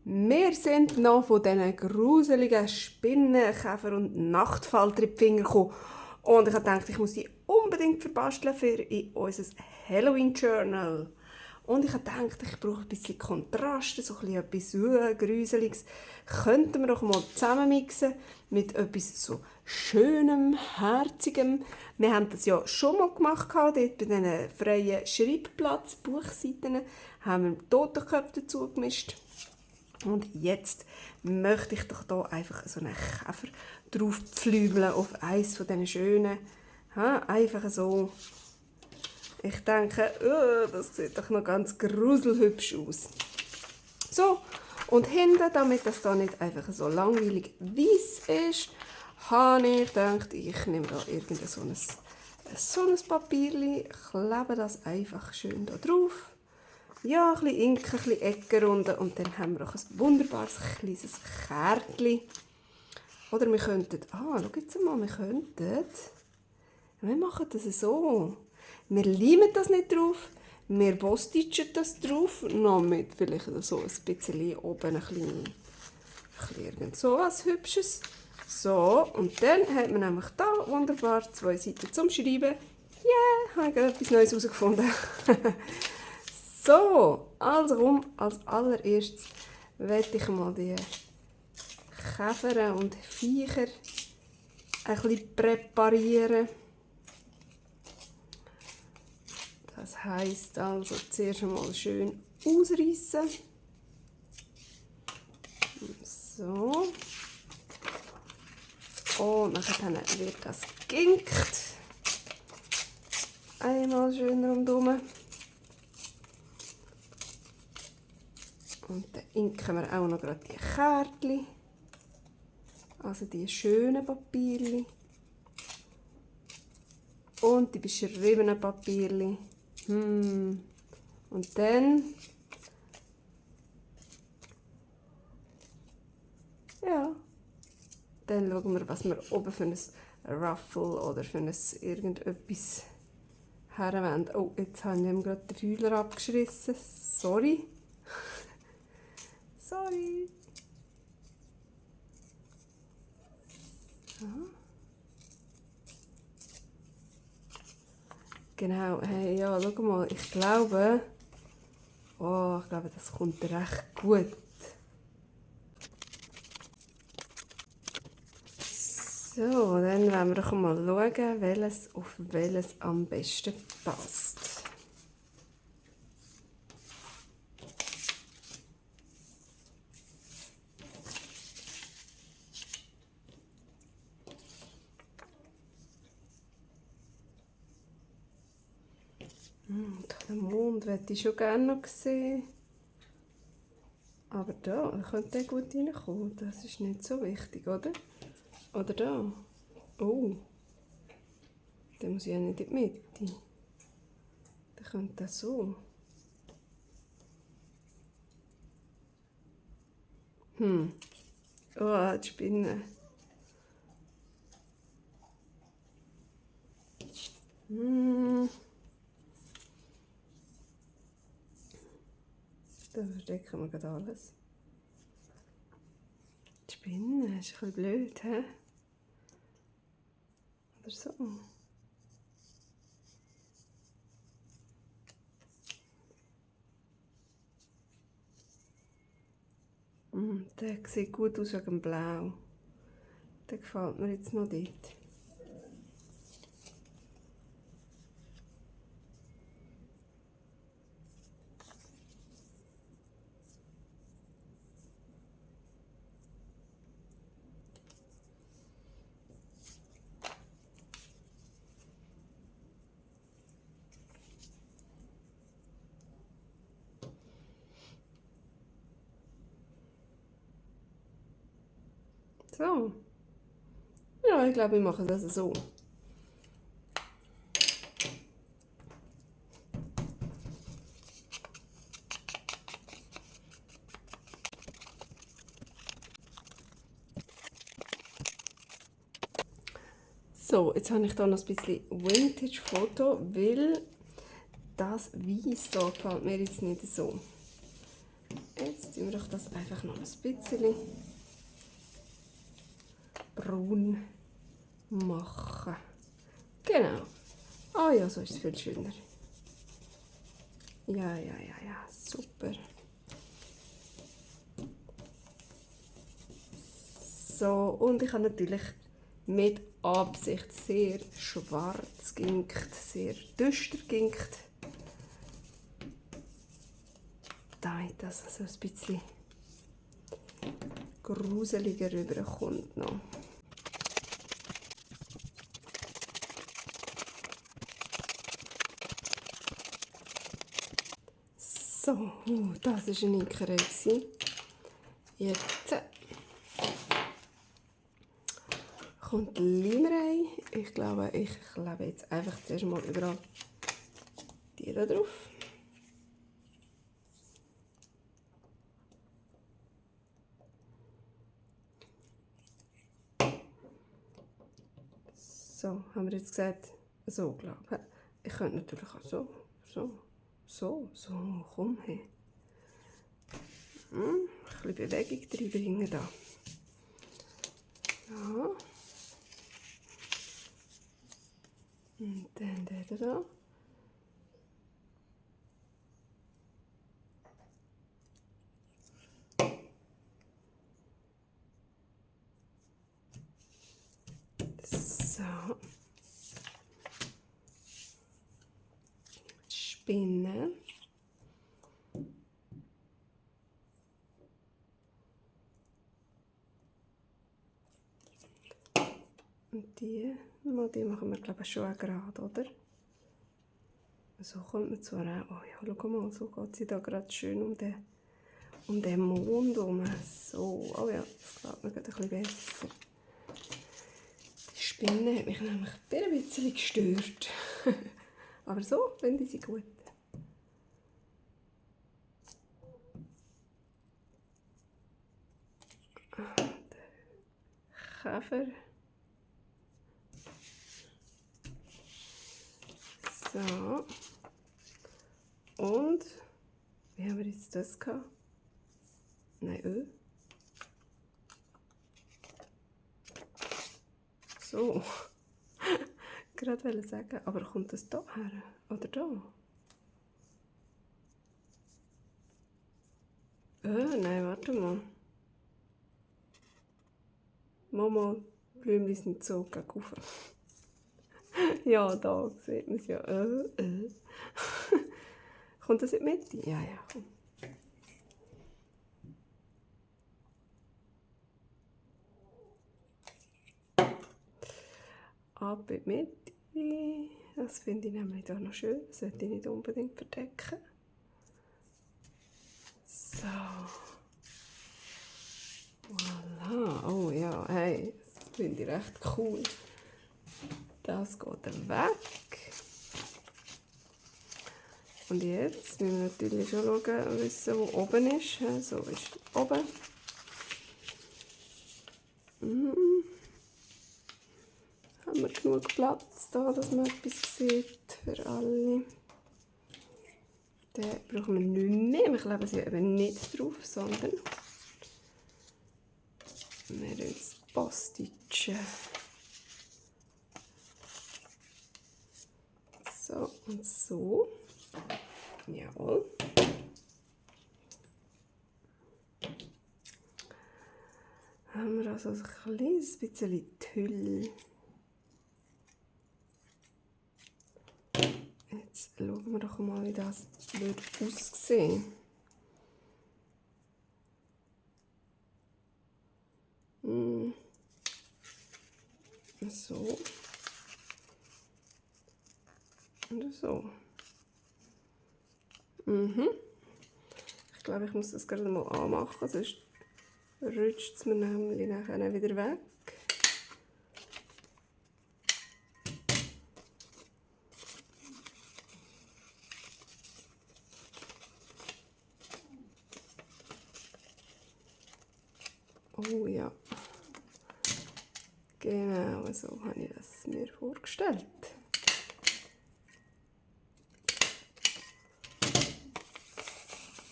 Wir sind noch von diesen gruseligen Spinnen, Käfer und Nachtfalter in die Finger gekommen. Und ich dachte, ich muss die unbedingt verbasteln für in unser Halloween-Journal. Und ich dachte, ich brauche ein bisschen Kontrast, so ein bisschen etwas Gruseliges. Könnten wir doch mal zusammen mixen mit etwas so Schönem, Herzigem. Wir haben das ja schon mal gemacht, dort bei diesen freien Schreibplatz-Buchseiten haben wir Totenköpfe dazu gemischt. Und jetzt möchte ich doch hier einfach so einen Käfer drauf pflügeln auf eins von diesen schönen. Einfach so. Ich denke, das sieht doch noch ganz gruselhübsch aus. So, und hinten, damit das da nicht einfach so langweilig weiss ist, habe ich gedacht, ich nehme da irgendein so ein Papierchen, klebe das einfach schön da drauf. Ja, ein bisschen Inken, ein bisschen Eckenrunden und dann haben wir auch ein wunderbares kleines Kärtchen. Oder wir könnten, schau jetzt mal, wir machen das so. Wir leimen das nicht drauf, wir bostitschen das drauf, noch mit vielleicht so ein bisschen oben ein bisschen irgend so was Hübsches. So, und dann hat man nämlich da wunderbar 2 Seiten zum Schreiben. Ja, habe ich etwas Neues herausgefunden. So, also als allererstes werde ich mal die Käfer und Viecher ein bisschen präparieren. Das heisst also zuerst einmal schön ausreißen. So. Und dann wird das geginkt. Einmal schön rundherum. Und dann inken wir auch noch gerade die Kärtchen. Also die schönen Papierchen. Und die beschriebenen Papierchen. Und dann, ja, dann schauen wir, was wir oben für ein Ruffle oder für ein irgendetwas herwenden. Oh, jetzt haben wir gerade den Fühler abgeschrissen. Sorry. Sorry. So. Genau, hey, ja, schau mal, ich glaube, das kommt recht gut. So, dann wollen wir doch mal schauen, welches auf welches am besten passt. Den Mond hätte ich schon gerne noch sehen. Aber da könnte der gut reinkommen. Das ist nicht so wichtig, oder? Oder da. Oh. Dann muss ich ja nicht in die Mitte. Dann könnte das so. Oh, die Spinne. Da verstecken wir gerade alles. Die Spinne ist ein bisschen blöd, hä? Oder so. Der sieht gut aus wegen dem Blau. Der gefällt mir jetzt noch dort. So. Ja, ich glaube, ich mache das so. So, jetzt habe ich hier noch ein bisschen Vintage-Foto, weil das Weiß hier gefällt mir jetzt nicht so. Jetzt jetzt wir doch das einfach noch ein bisschen braun machen. Genau. Ah ja, so ist es viel schöner. Ja, super. So, und ich habe natürlich mit Absicht sehr schwarz ginkt, sehr düster ginkt, damit das so ein bisschen gruseliger rüberkommt noch. So, das war eine Imkerei. Jetzt kommt die Limerei. Ich glaube, ich klebe jetzt einfach zuerst mal überall die da drauf. So, haben wir jetzt gesagt, so, glaube ich. Ich könnte natürlich auch so, komm her. Ein bisschen Bewegung reinbringen da. Ja. Und dann der da. So. Spinne. Und die machen wir, glaube ich, schon auch gerade, oder? So kommt man zwar auch. Oh ja, schau mal, so geht sie da gerade schön um den Mond herum. So, oh ja, das gefällt mir gerade ein bisschen besser. Die Spinne hat mich nämlich ein bisschen gestört. Aber so finde ich sie gut. Käfer. So. Und, wie haben wir jetzt das gehabt? Nein, So. Gerade wollte sagen, aber kommt das da her? Oder da? Nein, warte mal. Mama, Blümchen sind so gegen rauf. Ja, da sieht man es ja. Kommt das in die Mitte? Ja, komm. Ab in die Mitte. Das finde ich nämlich auch noch schön. Das sollte ich nicht unbedingt verdecken. So. Voilà. Oh ja, hey, das finde ich recht cool. Das geht dann weg. Und jetzt müssen wir natürlich schon schauen, wissen, wo oben ist. So ist oben. Haben wir genug Platz da, dass man etwas sieht für alle. Den brauchen wir nicht mehr. Wir kleben sie eben nicht drauf, sondern wir uns Postitschen. So und so. Jawohl. Haben wir also ein kleines bisschen Tüll. Jetzt schauen wir doch mal, wie das wird aussehen. So. Und so. Ich glaube, ich muss das gerade mal anmachen, sonst rutscht es mir nämlich nachher wieder weg. Oh ja. Genau, so habe ich das mir vorgestellt.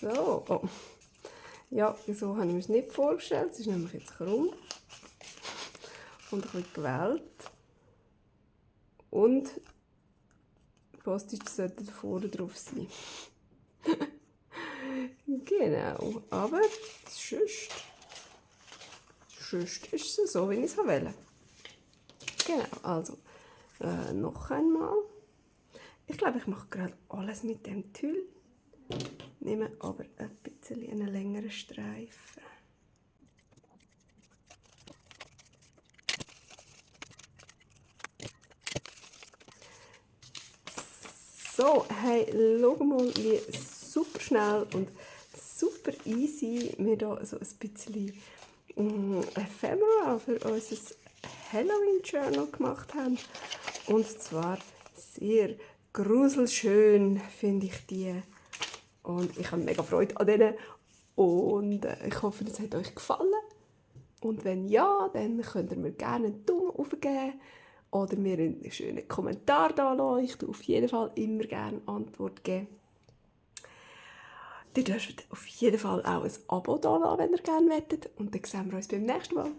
So, oh. Ja, so habe ich mir es nicht vorgestellt. Es ist nämlich jetzt krumm und ein bisschen gewellt. Und Postage sollte vorne drauf sein. Genau, aber sonst ist es so, wie ich es wollte. Genau, also noch einmal. Ich glaube, ich mache gerade alles mit dem Tüll. Nehme aber ein bisschen einen längeren Streifen. So, hey, schau mal, wie super schnell und super easy wir hier so ein bisschen Ephemera für unser Halloween Journal gemacht haben. Und zwar sehr gruselschön finde ich die. Und ich habe mega Freude an denen. Und ich hoffe, es hat euch gefallen. Und wenn ja, dann könnt ihr mir gerne einen Daumen aufgeben oder mir einen schönen Kommentar da lassen. Ich tue auf jeden Fall immer gerne Antwort geben. Ihr dürft auf jeden Fall auch ein Abo da lassen, wenn ihr gerne möchtet. Und dann sehen wir uns beim nächsten Mal.